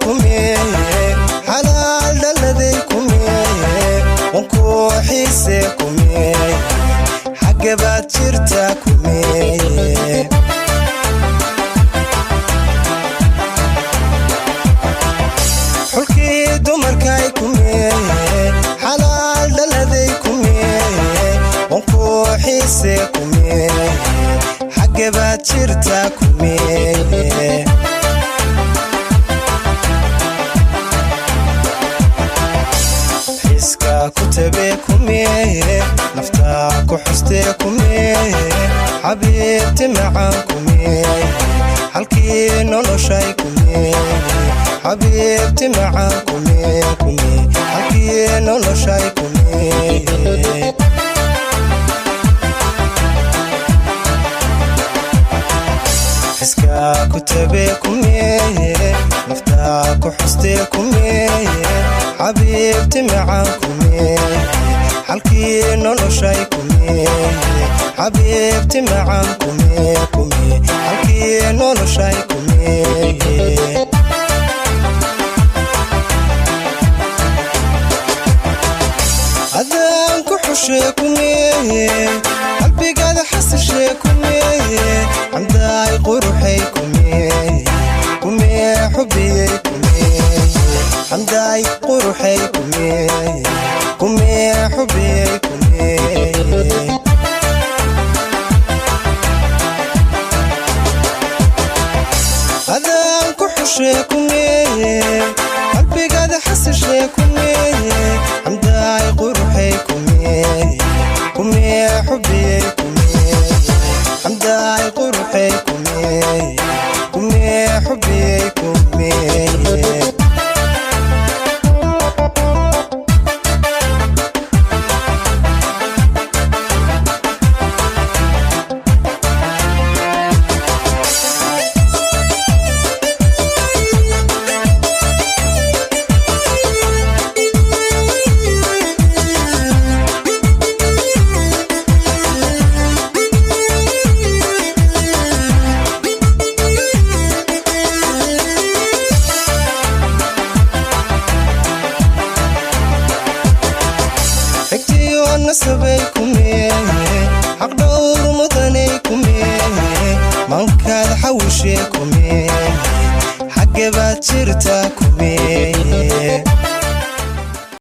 Kumee, xalaal dhaladay kumee, wankuu xiise kumee, xagge baad jirtaa kumee? Xulkii dumarkay kumee, xalaal dhaladay kumee, wankuu xiise kumee, xagge baad jirtaa kumee? Xiska ku tabee kumee, naftaa ku xustee kumee, xabiibti macaan kumee, halkii noloshay kumee, xabiibti macaan kumee, kumee, halkii noloshay kumee? Xiska ku tabee kumee, naftaa ku xustee kumee, xabiibti macaan kumee, halkii noloshay kumee, xabiibti macaan kumee, kumee, halkii noloshay kumee? Adaan ku xushee kumee, qalbigaada xasishee kumee, xamdaay quruxay kumee, kumee, xubiyey kumee, xamdaay quruxay kumee, kumee, xubiyey kumee. Adaan ku xushee kumee, qalbigaada xasishee kumee, xamdaay quruxay kumee, kumee, xubiyey kumee, xamdaay quruxay kumee, kumee, xubiyey kumee. Xigtiyo nasabay kumee, xaq dhowr mudanay kumee, mankaad xawishee kumee, xagge baad jirtaa kumee?